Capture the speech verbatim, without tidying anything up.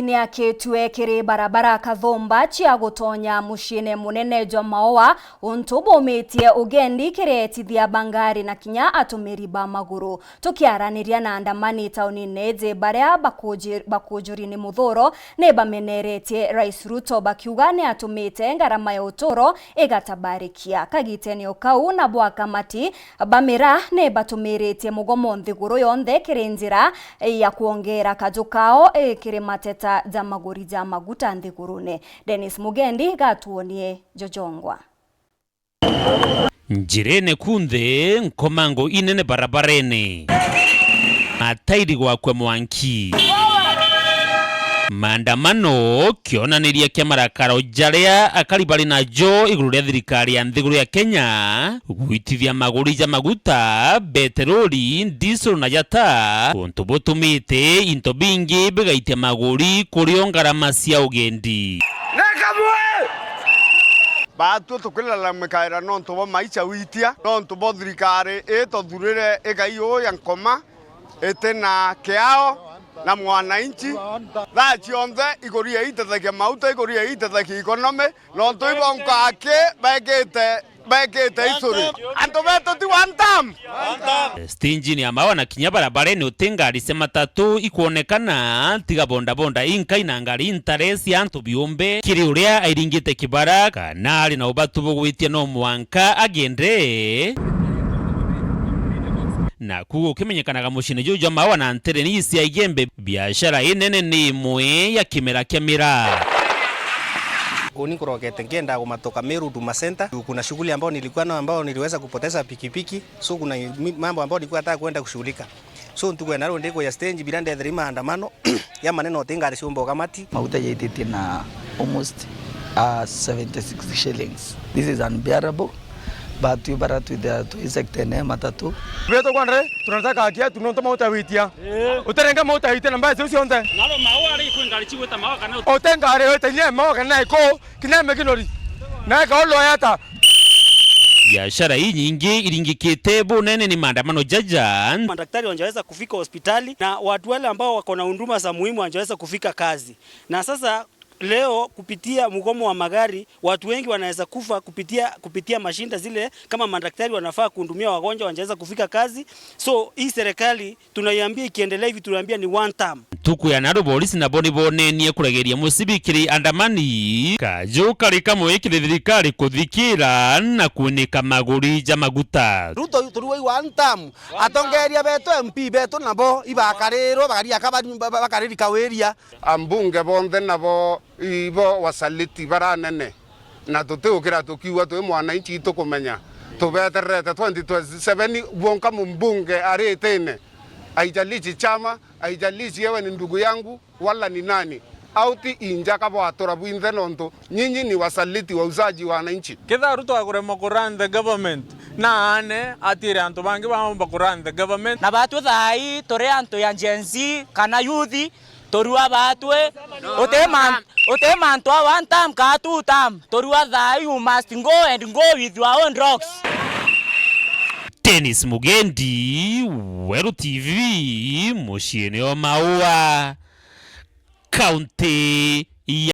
Niakitue kiri barabara kathumba cia gutonya muciine munene jwa Maua, untu bumitie ugendi kiri etithia ba ngari na kinya atumiri ba maguru. Tukiaraniria na andamani taunine iji, baria bakuji-, bakujuri ni muthuro ni bameneretie Rais Ruto, bakiuga ni atumite ngarama ya uturo igatabarikia. Kagitene o kau, nabo akamati ba miraa ni batumiritie mugomo nthiguru yonthe kiri njira ya kwongera kaju kao, eh, kiri mateta ja maguri ja maguta nthigurune. Dennis Mugendi gatuonie jojongwa. Njirene kunthe, nkomango inene barabarene, matairi gwakua mwanki. Maandamano kionaniria kia marakaro jaria akari bari najo iguru ria thirikari ya nthiguru ya Kenya gwitithia maguri ja maguta, beteroli, diesel na jata, untu butumite into bingi bigaitia maguri kurio ngarama cia ugendi. Ni kamwe! Baatue tukilalamikaira nontu bwa maicha gwitia, nontu bwa thirikari itothurire igai uu ya nkoma, iti na kiao na mwananchi. Thaa cionthe iguru ya itethagia mauta, iguru ya itethagia economy, nontu ibonka aki bekite, bekite icuri. Antu betu ti one term. Stinjini ya Maua na kinya barabarene uti ngari cia matatu ikwonekana, tiga bodaboda inkai na ngari intare cia antu biumbe. Kiri uria airingite kibara kana ari na ubatu bugwitia, no mwanka agende. Naku gukimenyekanaga muciine juu jwa Maua na ntereni cia Igembe, biashara inene ni imwe ya kimera kia miraa. Uni nkurokete nkienda kumatuka Meru Huduma Center. Kuna shughuli ambayo nilikuwa nayo ambayo niliweza kupoteza pikipiki. So kuna mi-, mambo ambayo nilikuwa nataka kwenda kushughulika. So ntuku ya naro ndikuya stage bila ndetheri maandamano ya maneno ati ngari ciumba ukamati. Maguta jaititie na almost, uh, seventy-six shillings. This is unbearable. Batwi bara twithira twi sector ene matatu. Beto kwandre, tunataka haki yetu, nontu mauta witia. Eh. Uterenge mauta witia na mbaya ciu cionthe. Nalo Maua ari kwi ngari cigwita Maua kana ut- Ute ngari wita inya Maua kana iko, kinya mekinori. Na eka olo yata. Biashara inyingi iringikite bunene ni maandamano jaja. Madaktari hawajaweza kufika hospitali na watu wale ambao wako na huduma za muhimu hawajaweza kufika kazi. Na sasa leo kupitia mgomo wa magari, watu wengi wanaweza kufa kupitia, kupitia mashinda zile, kama madaktari wanafaa kuhudumia wagonjwa, wanaweza kufika kazi. So, hii serikali tunaiambia ikiendelea hivi, tunaambia ni one term. Ntuku ya naro, borisi nabo ni bonenie kuregeria mucibi kiri andamani. Kaju kari kamwe kiri thirikari kuthikira na kwinika maguri ja maguta. Ruto turiwe one term, atongeria betu, M P betu nabo ibakarirwo, bakaria kaba-, ba-, ba-, bakariri kawiria. Ambunge bonthe nabo ibo wasaliti baranene, na tutiukira tukiuga twi mwananchi tukumenya. Tubetererete twenty twenty-seven, bwonka mumbunge aritine, haijalishi chama, haijalishi ewe ni ndugu yangu wala ni nani, auti inja kabwatura bwinthe, nontu nyinyi ni wasaliti wauzaji wa wananchi. Kethira Ruto akuremwa ku run the government, na ane atire antu bangi baomba ku run the government. Na batwi thaai turi antu ya Gen Z kana youth, turua batwi. Uti man-, uti mantu a one term ka two term. Turua thaai, you must go and go with your own rocks. Dennis Mugendi, Weru T V, muciine o Maua, kaunti ya